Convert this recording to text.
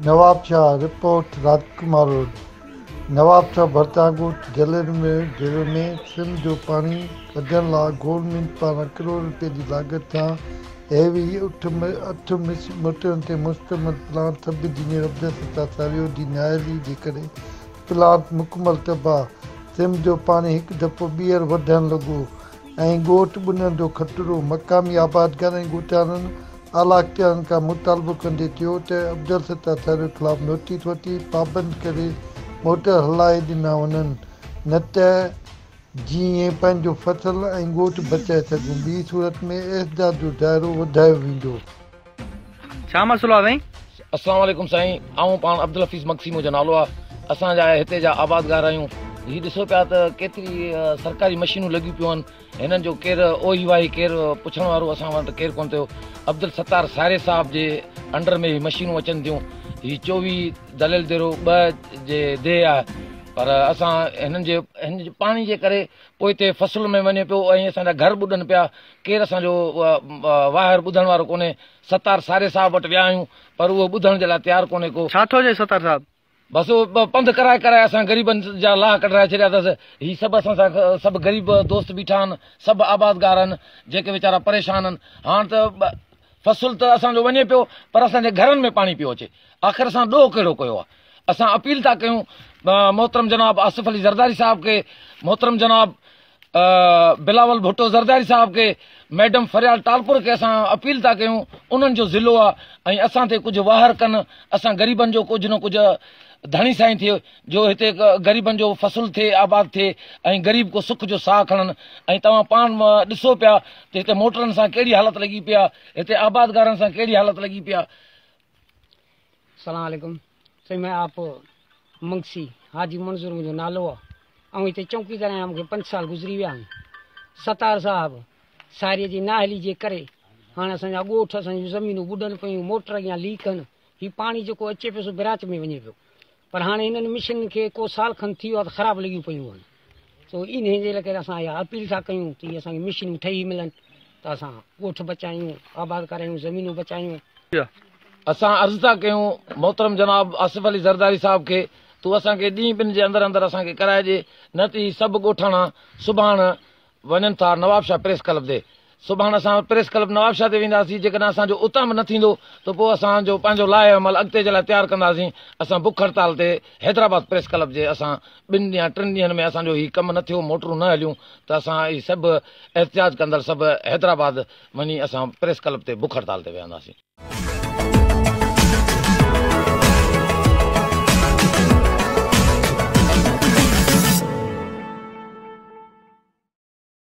Nawabshah, report, راجڪمار road, Nawabshah ڀرسان ڳوٺ جلير ۾ سم جو پاڻي ڪڍڻ لاء گورنمينٽ پاران ڪروڙين رپين جي لاڳت سان هيوي اٺ موٽرن تي مشتمل پلانٽ سب انجنيئر عبدالستار ساريو جي نااهلي جي ڪري پلانٽ مڪمل تباهه، سم جو پاڻي هڪ دفعو ٻيهر وڌڻ لڳو ۽ ڳوٺ ٻڏڻ جو خطرو، مقامي آبادگارن ۽ ڳوٺاڻن اعليٰ اختيارين کان مطالبو ڪندي چيو ته عبدالستار ساريو خلاف نوٽيس وٺي پابند ڪري موٽر هلائي ڏنا وڃن نه ته جيئن پنهنجو فصل ۽ ڳوٺ بچائي سگهون ٻي صورت ۾ احتجاج جو دائرو وڌايو ويندو. ڇا مسئلو آ سائين؟ السلام عليڪم سائين آئون پاڻ عبدالحفيظ مگسي منهنجو نالو آ اسان جا هتي جا آبادگار آهيون هي ڏسو پيا ته ڪيتري سرڪاري مشينون لڳيون پيون آهن هنن جو ڪير اوهي واهي ڪير پڇڻ وارو اسان وٽ ڪير ڪونه ٿيو. عبدالستار ساري صاحب جي انڊر ۾ هي مشينون اچن ٿيون. هي 24 دليل ديرو 2 جي ديهه آهي پر اسان هنن جي هن جي پاڻي جي ڪري پوئتي فصل ۾ وڃي پيو ۽ اسان جا گهر ٻڏن پيا ڪير اسان جو واهر ٻڌڻ وارو ڪونهي. ستار ساري صاحب وٽ ويا آهيون پر اهو ٻڌڻ جي لاء تيار ڪونهي ڪو. ڇا ٿو چئي ستار صاحب؟ بس پنڌ ڪرائي ڪرائي اسان غريبن جا لاهه ڪڍرائي ڇڏيا اٿس. هي سڀ اسان سان سڀ غريب دوست بيٺا آهن، سڀ آبادگار آهن، جيڪي ويچارا پريشان آهن. هاڻ ته فصل ته اسان جو وڃي پيو پر اسان جي گهرن ۾ پاڻي پيو اچي. آخر اسان ڏوهه ڪهڙو ڪيو آهي؟ اسان اپيل ٿا ڪيون محترم جناب آصف علي زرداري صاحب کي، محترم جناب بلاول ڀٽو زرداري صاحب کي، ميڊم فريال ٽالپر کي اسان اپيل ٿا ڪيون انهن جو ضلعو آ ۽ اسان تي ڪجهه واهر ڪن اسان غريبن جو ڪجهه نه ڪجهه ڌڻي سائين ٿئي جو هتي غريبن جو فصل ٿئي آباد ٿئي ۽ غريب ڪو سک جو ساهه کڻن ۽ توهان پاڻ ڏسو پيا ته هتي موٽرن سان ڪهڙي حالت لڳي پئي آ هتي آبادگارن سان ڪهڙي حالت لڳي پئي آ. السلام عليڪم سائين مين آپ منگسي حاجي منظور منهنجو نالو آ آئون هتي چونڪيدار آهيان مونکي پنج سال گذري ويا آهن ستار صاحب ساري جي نااهلي جي ڪري هاڻي اسان جا ڳوٺ اسان جون زمينون ٻڏن پيون موٽر اڳيان ليڪ آهن هي پاڻي جيڪو اچي پيو سو براچ ۾ وڃي پيو پر هاڻي هنن مشينن کي ڪو سال کن ٿي ويو آهي ته خراب لڳيون پيون آهن سو انهي جي لاء اسان اها اپيل ٿا ڪيون ته اهي اسان کي مشينون ٺهي ملن ته اسان ڳوٺ بچايون آباد ڪرايون زمينون بچايون. اسان عرض ٿا ڪيون محترم جناب آصف علي زرداري صاحب کي تون اسان کي ڏينهن ٻن جي اندر اندر اسان کي ڪرائي ڏي نه ته هي سڀ ڳوٺاڻا سڀاڻ وڃن ٿا نوابشاهه پريس ڪلب تي. سڀاڻ اسان پريس ڪلب نوابشاهه تي وينداسين، جيڪڏهن اسان جو اتان به نه ٿيندو ته پوء اسان جو پنهنجو لائحه عمل اڳتي جي لاء تيار ڪنداسين. اسان بک هڙتال تي حيدرآباد پريس ڪلب جي اسان ٻن يا ٽن ڏينهن ۾ اسان جو هي ڪم نه ٿيو، موٽرون نه هليون ته اسان هي سڀ احتجاج ڪندڙ سڀ حيدرآباد وڃي اسان پريس ڪلب تي بک هڙتال تي ويهنداسين.